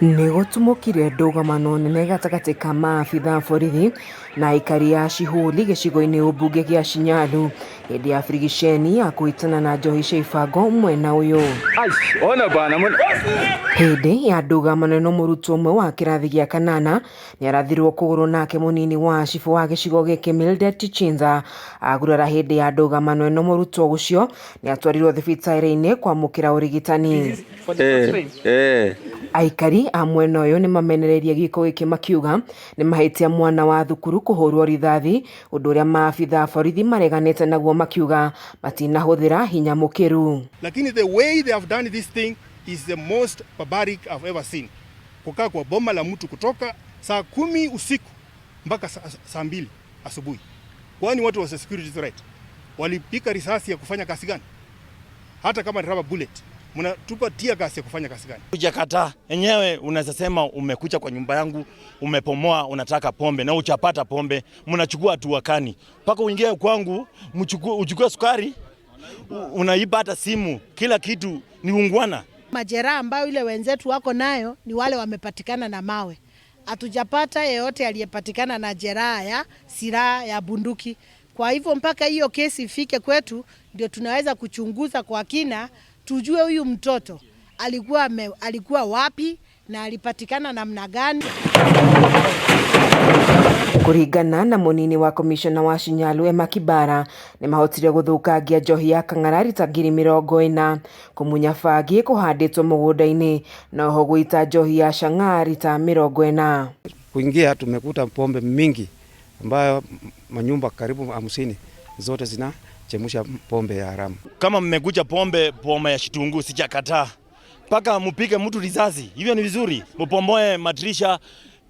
Nĩ gũtumũkire ndũgamano nene gatagatĩ ka maabitha a borithi na aikari a Cihuri gĩcigo-inĩ ũmbunge gĩa Shinyalu hĩndĩ ya birigiceni ya kũhĩtana na njohi cia ibango mwena ũyũ. Hĩndĩ ya ndũgamano ĩno mũrutwo ũmwe wa kĩrathi gĩa kanana nĩarathirwo kũgũrũ nake mũnini wa cibũ wa gĩcigo gĩkĩ Mildred Chichinza agurara hĩndĩ ya ndũgamano ĩno mũrutwo ũcio nĩatwarirwo thibitarĩ-inĩ kwamũkĩra ũrigitani. Aikari a mwena ũyũ nĩmamenereirie gĩko gĩkĩ makiuga nĩ mahĩtia mwana wa thukuru kũhũrwo rithathi ũndũ ũrĩa maabitha a borithi mareganĩte naguo makiuga matinahũthĩra hinya mũkĩru. Lakini the way they have done this thing is the most barbaric I've ever seen. Kukaa kwa boma la mtu kutoka saa 10 usiku mpaka saa 2 asubuhi. Kwani watu wa security threat walipika risasi ya kufanya kazi gani? Hata kama ni rubber bullet, mnatupa tear gas ya kufanya kazi gani? Hujakataa enyewe, unaweza sema umekuja kwa nyumba yangu, umepomoa, unataka pombe na uchapata pombe, mnachukua hatua kani mpaka uingie kwangu, mchukue, uchukue sukari, unaiba hata simu, kila kitu ni ungwana. Majeraha ambayo ile wenzetu wako nayo ni wale wamepatikana na mawe. Hatujapata yeyote aliyepatikana na jeraha ya silaha ya bunduki. Kwa hivyo mpaka hiyo kesi ifike kwetu ndio tunaweza kuchunguza kwa kina, tujue huyu mtoto alikuwa wapi na alipatikana namna gani. Kũringana na mũnini wa komishona wa Shinyalu Emma Kibara nĩmahotire gũthũkangia njohi ya kang'ara rita 40,000 kũmunya bangi kũhandĩtwo mũgũnda-inĩ na oho gũita njohi ya chang'aa rita 40. Kuingia tumekuta pombe mingi ambayo manyumba karibu 50 zote zinachemsha pombe ya haramu. Kama mmekuja pombe poma ya shitungu sijakataa, mpaka mupige mtu risasi, hivyo ni vizuri? Mupomoe madirisha,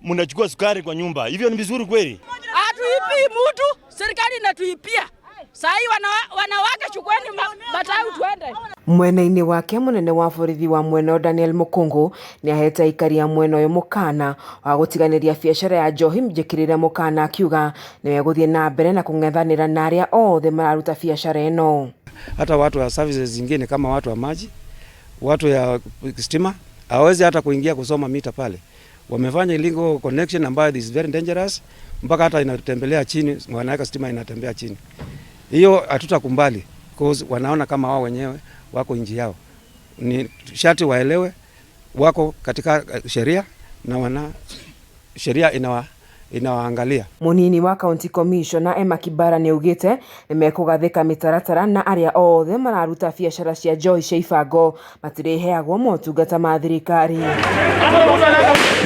mnachukua sukari kwa nyumba, hivyo ni vizuri kweli? Hatuipii mtu, serikali inatuipia. Saa hii wanawake chukueni matawi tuende. Mwena-inĩ wake mũnene wa borithi wa mwena ũyũ Daniel Mukungu nĩahete aikari a mwena ũyũ mũkana wa gũtiganĩria biacara ya njohi njĩkĩrĩre mũkana akiuga nĩwe na mbere na kũng'ethanĩra na arĩa othe mararuta biacara ĩno. Hata watu wa services zingine kama watu wa maji, watu ya stima hawezi hata kuingia kusoma mita pale. Wamefanya illegal connection ambayo is very dangerous, mpaka hata inatembelea chini, wanaweka stima inatembea chini. Hiyo hatutakubali because wanaona kama wao wenyewe wako nchi yao. Ni sharti waelewe wako katika sheria na wana sheria inawaangalia. Munini wa County Commissioner Emma Kibara nĩaugĩte nĩmekũgathĩka mĩtaratara na arĩa othe mararuta biacara cia njohi cia ibango matirĩheagwo motungata ma thirikari.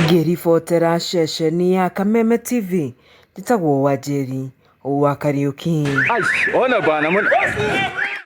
Ngĩribotera ceceni ya Kameme TV, njĩtagwo Wanjĩri wa Kariũki. Ona bana.